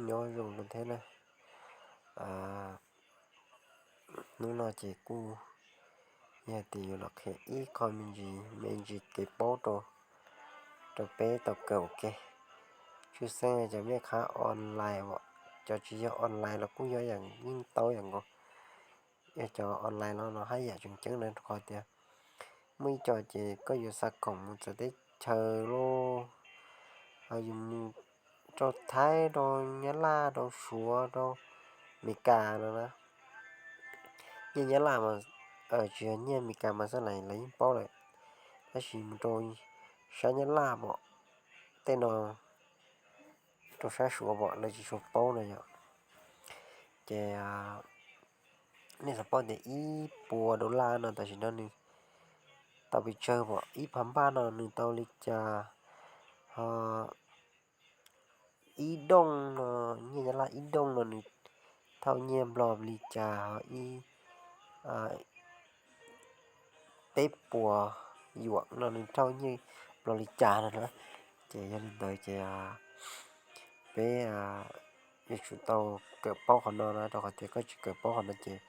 Nyob zoo rau thiab na. Hnub no ces kuj yog tias yuav los qhia ib qho me ntsis me ntsis kev paub rau, rau peb tau kawm ua ke. Tshwj xeeb cov mej qhab online, cov tsis yog online los kuj yog yeej tau yam nkaus. Yog cov online no no haj yam tseem ceeb na, rau qhov tias muaj ib co ces koj yuav xa khoom mus txawv teb chaws lauj, yus mus rau Thaib, rau Nyab Laj, rau Suav, rau Amelikas no na. Nyiaj Nyab Laj mas, tsis yog nyiaj Amelikas mas xwb lawv yeej paub lawm, tab sis mus rau sab Nyab Laj pom tej no, rau sab Suav pom lawv tsis tshua paub no yom. Ces nej xav paub tias ib puas dollar no tam sim no nws tau pes tsawg pom, ib phav npaj no nws tau li cas, ho ib dooj no, nyiaj Nyab Laj ib dooj no nws thauj nyiaj Nplog li cas, ho ib peb puas yuam no nws thauj nyiaj Nplog li cas no na. Ces yog li ntawd ces peb yuav tsum tau kawm paub qhov no na, rau qhov tias koj tsis kawm paub qhov no ces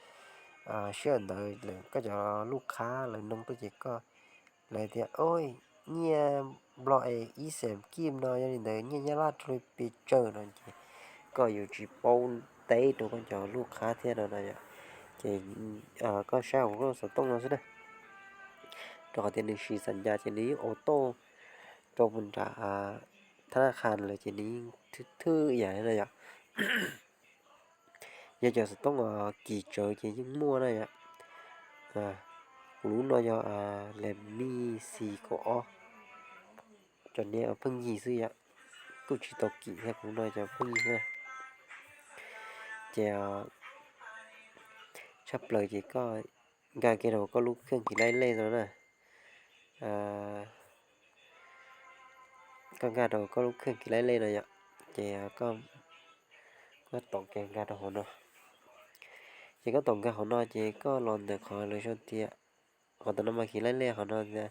sij hawm ntawd lawv koj cov lub qhab lawv noog tuaj ces koj, lawv tias, o, nyiaj Nplog es ib xees kib no, yog li ntawd nyiaj Nyab Laj raug li pes tsawg no ces koj yuav tsis paub teb rau koj cov lub qhab thiab no na yom. Ces koj saib hauv lub xov tooj no xwb na, rau qhov tias nws siv xam ncas ces nws yeej auto rau mus nram thab naj qha lawm ces nws yeej thwj thwj yam no yom. Yog cov xov tooj kis tsawv ces yeej muaj na yom. Kuv lub no yog Redmi C kaum ob, cov niag pheej yig xwb yom, kuj tsis tau kim thiab, kuv lub no cov pheej yig xwb. Ces tshaj plaws ces koj nkag kiag rau koj lub kheej kis laib lej no na. Koj nkag rau koj lub kheej kis laib lej no yom, ces koj, koj taum kiag nkag rau hauv no. Ces koj taum nkag hauv no ces koj los ntawm qhov lawv sau tias, qhov tam no mas kis laib lej, qhov no tias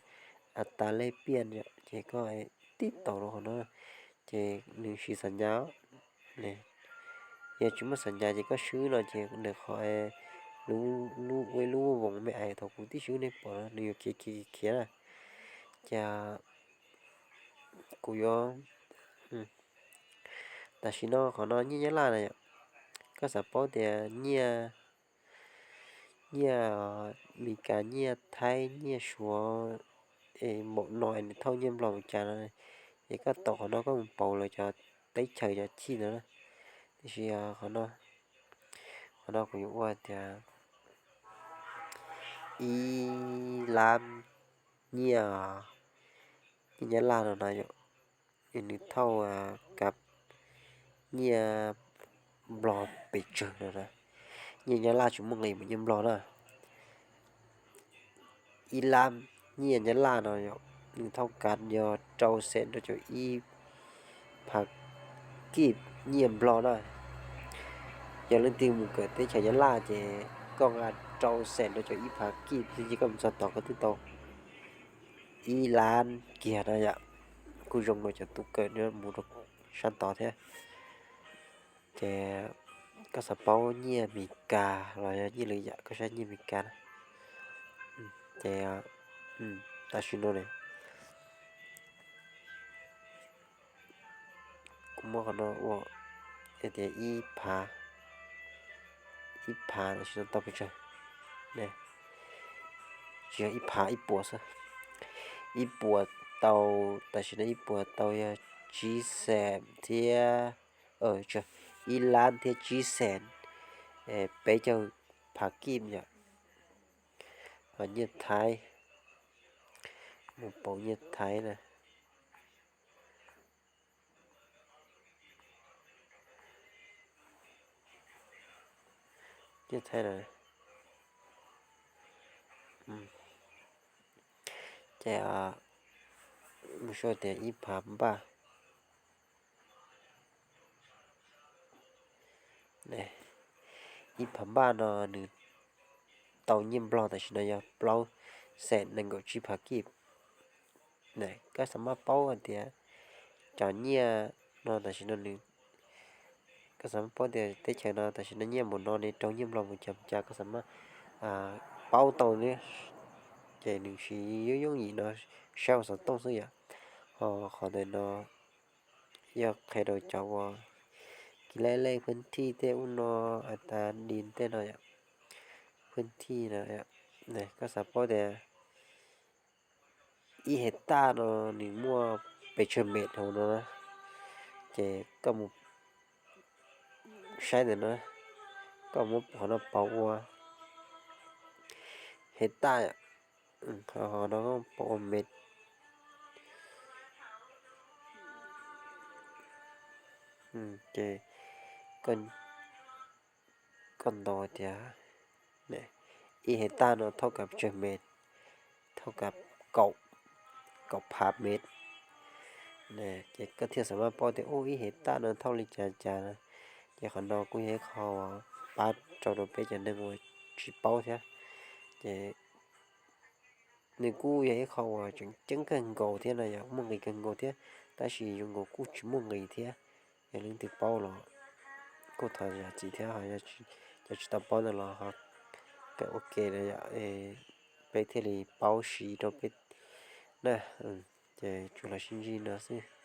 a tas lej piaj yom, ces koj tib taum rau qhov no, ces nws siv xam ncas. Yog tsis muaj xam ncas ces koj swb no ces ntawm qhov lub, lub ua ib lub voos me ais thaum kuv tib swb nej pom no nws yuav khiav khiav khiav na. Ces kuv yuav, tam sim no qhov no nyiaj Nyab Laj na yom, koj xav paub tias nyiaj, nyiaj Meskas, nyiaj Thaib, nyiaj Suav es npaum no es nws thauj nyiaj Nplog mus cas no, ces koj taum qhov no koj mus pauv lawv cov teb chaws cov chij ntawd na. Tiam sis qhov no, qhov no kuv yuav ua tias ib lab nyiaj, nyiaj Nyab Laj no na yom, es nws thauj kav nyiaj Nplog pes tsawg no na. Nyiaj Nyab Laj tsis muaj nqis mus nyiaj Nplog na. Ib lab nyiaj Nyab Laj no yog nws thauj kav yog rau xees rau caum ib phav kib nyiaj Nplog na. Yog leej twg mus kawm teb chaws Nyab Laj ces koj nqa rau xees rau caum ib phav kib xwb ces koj mus txog tod koj twb tau ib lab kiag no yom. Kuj zoo rau cov tub kawm mus rau sab tod thiab. Ces koj xav paub nyiaj Meskas los yog nyiaj lwm yam, koj saib nyiaj Meskas na. Ces tam sim no ne, kuv muab qhov no ua tias ib phav, ib phav tam sim no tau pes tsawg? Tsis yog ib phav, ib puas xwb. Ib puas tau, tam sim no ib puas tau yog tsib xees thiab, ib lab thiab tsib xees peb caug phav kib yom. Ho nyiaj Thaib, mus pauv nyiaj Thaib na. Nyiaj Thaib na, ces mus sau tias ib phav npaj. Ib phav npaj no nws tau nyiaj Nplog tam sim no yog plaub xees nees nkaum tsib phav kib. Koj xav maj paub hais tias cov nyiaj no tam sim no nws koj xav paub tias teb chaws no tam sim no nyiaj npaum no ne, rau nyiaj Nplog mus cas mus cas, koj xav mas paub tau ne. Ces nws tsis yooj yooj yim no, saib hauv xov tooj xwb yom. Ho qhov ntawm no yog qhia rau cov uas kis lej lej pheej thij tej ub no, a tas di tej no yom, pheej thij no. Koj xav paub tias ib hais taj no nws muaj pes tsawg mev hauv no na, ces koj mus saib ntawm no, koj muab qhov no pauv ua hais taj, qhov no pauv ua mev, ces koj ntaus tias ib hais taj no thauj kaum tsawg mev, thauj kaum, kaum phav mev. Ces koj thiaj xav mas paub tias ub ib hais taj no thauj li cas cas no. Ces qhov no kuj yog ib qho uas pab rau rau peb cov neeg uas tsis paub thiab. Ces nws kuj yog ib qho uas tseem ceeb kawg nkaus thiab no yom, muaj nqis kawg nkaus thiab, tab sis zoo nkaus kuj tsis muaj nqis thiab. Yog leej twg paub los kuj thov zam txim thiab, ho cov tsis tau paub ntawd los ho kawm ua ke na yom, peb thiaj li paub siv rau peb na. Ces tsuas los sib ntsib no xwb.